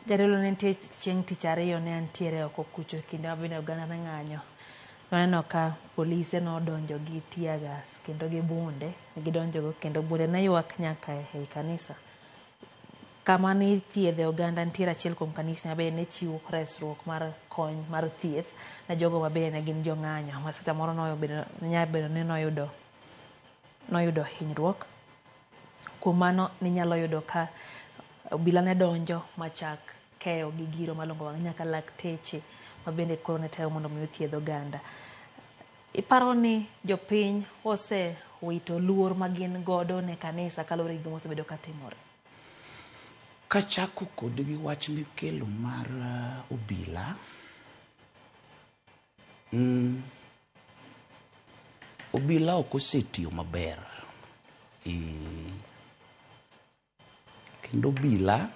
Jadolo ne nitie chieng' tich ariyo ne antiere oko kucho kinde ma bende oganda ne ng'anyo. Nwaneno ka polise nodonjo gi tear gas kendo gi bunde gidonjogo kendo bunde ne ywak nyaka ei kanisa. Kama ne ithiedhe oganda nitiere achiel kuom kanisni ma bende ne chiwo resruok mar kony mar thieth ne jogo ma bende ne gin jong'anyo ma seche moro nyalo bedo ni noyudo hinyruok. Kuom mano ninyalo yudo ka obila ne donjo machak keyo gi giro malongo wang' nyaka lakteche mabende koro ne temo mondo mi othiedh oganda. Iparo ni jopiny osewito luor ma gin godo ne kanisa kaluwore gi gima osebedo ka timore? Kachako kod gi wach mikelo mar obila, obila ok osetiyo maber. Kendo obila,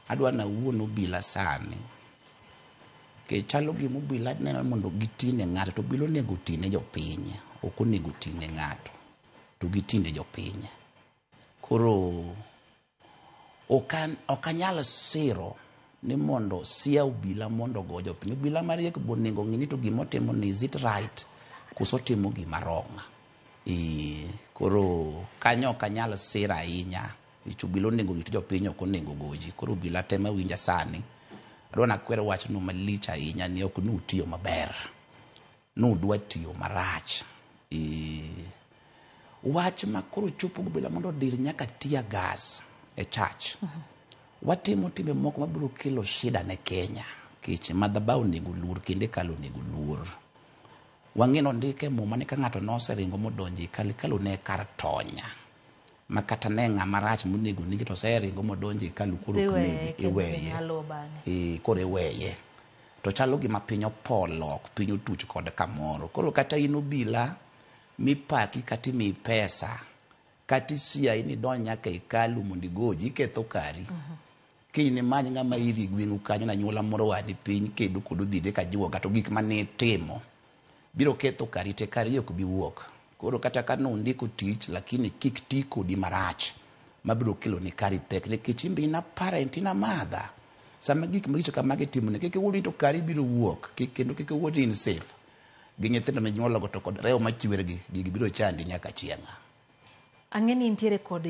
adwa nawuon obila sani. Nikech chalo gima obila neno mondo giti ne ng'ato, to obila onego oti ne jopiny, ok onego oti ne ng'ato, to giti ne jopiny. Koro ok anyal siro ni mondo sia obila mondo ogo jopiny. Obila mariek be onego ong'i ni to gima otimo ni is it right koso otimo gima wrong. Koro kanyo ok anyal siro ahinya. Nikech obila onego rit jopiny ok onego goji. Koro obila te mawinja sani, adwa nakwer wachno malich ahinya ni ok nutiyo maber. Nudwa tiyo marach. Wach ma koro chopo obila mondo odir nyaka tear gas e church. Watimo timbe moko mabiro kelo shida ne Kenya. Nikech madhabahu onego luor kendo hekalu onego luor. Wang'e nondik e muma ni ka ng'ato noseringo modonjo e hekalu, hekalu ne kar tonya. Ma kata ne ng'ama rach monego negi to oseringo modonjo e hekalu koro ok negi, iweye. Koro iweye. To chalo gima piny opolok, piny otuch kod kamoro. Koro kata in obila mipaki kata imiyi pesa, kata isiayi ni idonj nyaka e hekalu mondo igoji, iketho kari. Kiny nimany ng'ama iri e gweng'u kanyo na anyuola moro wadi piny kedo kod odhide ka juoga to gik mane itimo biro ketho kari te kari ok bi wuok. Koro kata ka nondiko tich lakini kik ti kodi marach mabiro kelo ni kari pek nikech in be in a parent, in a mother. Sama gik maricho kamagi timoni kik iwuo ni to kari biro wuok kendo kik iwuo ni in safe gi nyithindo minyuologo to kod remo machwer gi gigi biro chandi nyaka chieng'. Ang'e ni intiere kod